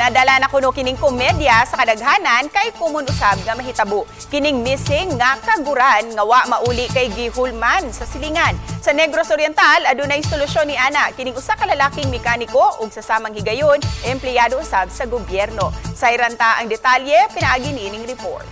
Nadala na kuno kining komedya sa kadaghanan kay kumon usab nga mahitabo. Kining missing nga kaguran nga wa mauli kay gihulman sa silingan. Sa Negros Oriental, adunay solusyon ni ana kining usa ka lalaking mekaniko ug sa samang higayon empleyado usab sa gobyerno. Sayran ta ang detalye pinaagi niining report.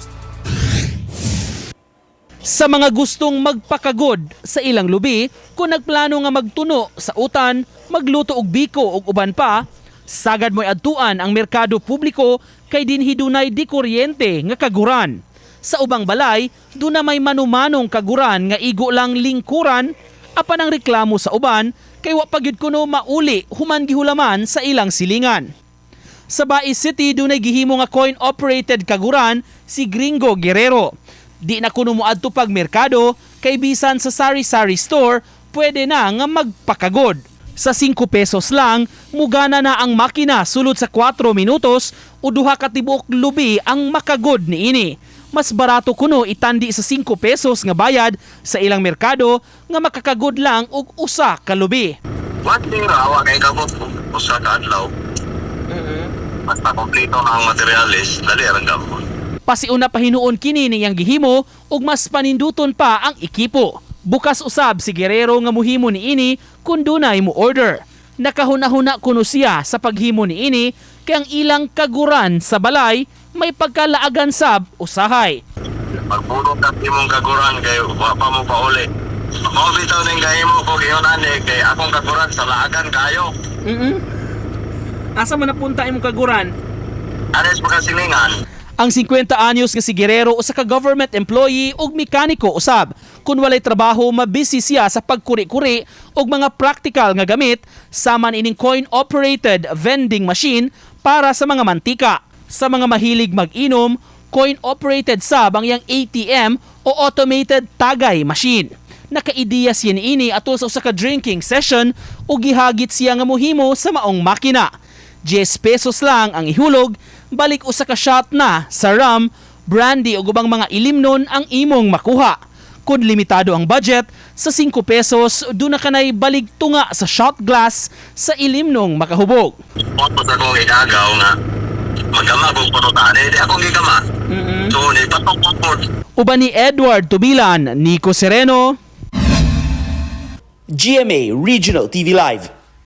Sa mga gustong magpakagod sa ilang lubi, kung nagplano nga magtuno sa utan, magluto og biko ug uban pa, sagad mo'y adtuan ang merkado publiko kay dinhi dunay di kuryente nga kaguran. Sa ubang balay, duna may manumanong kaguran nga igo lang lingkuran, apan ang reklamo sa uban kay wa pa gyud kuno mauli human gihulaman sa ilang silingan. Sa Bais City, dunay gihimo nga coin-operated kaguran si Gringo Guerrero. Di na kuno moadto pag merkado kay bisan sa sari-sari store, pwede na nga magpakagod. Sa 5 pesos lang, mugana na ang makina sulod sa 4 minutos o duha ka tibuok lubi ang makagod niini. Mas barato kuno itandi sa 5 pesos nga bayad sa ilang merkado nga makakagod lang og usa ka lubi. One day ra, wa kay kabot og usa ka adlaw. Basta kompleto na ang materyales, dali ra gapon. Pasiuna pa hinuon kini niyang gihimo ug mas paninduton pa ang ekipo. Bukas usab si Guerrero nga muhimo niini kung dunay mo order. Nakahuna-huna kuno siya sa paghimo niini kay ang ilang kaguran sa balay may pagkalaagan sab usahay. Pagbulong ka imong kaguran kay wa pa mo pauli. Mao bitaw ning gahimo ko giyon ani kay akong kaguran sa laagan kayo. Asa man napunta imong kaguran? Ares pa silingan. Ang 50 anyos nga si Guerrero usa ka government employee ug mekaniko usab. Kun walay trabaho, mabisi siya sa pagkuri-kuri og mga practical nga gamit sama ining coin-operated vending machine para sa mga mantika. Sa mga mahilig mag-inom, coin-operated sab ang iyang ATM o automated tagay machine. Nakaidiya siya niini atol sa usa ka drinking session ug gihagit siya nga mohimo sa maong makina. 10 pesos lang ang ihulog, balik usa ka shot na sa rum, brandy ug ubang mga ilimnon ang imong makuha. Kung limitado ang budget, sa 5 pesos duna kanay balig tunga sa shot glass sa ilimnong makahubog. Mao pa sa akong igagaw nga magama kong punutan eh, di akong gigama. So ni patok po. Uban ni Edward Tubilan, Nico Sereno, GMA Regional TV Live.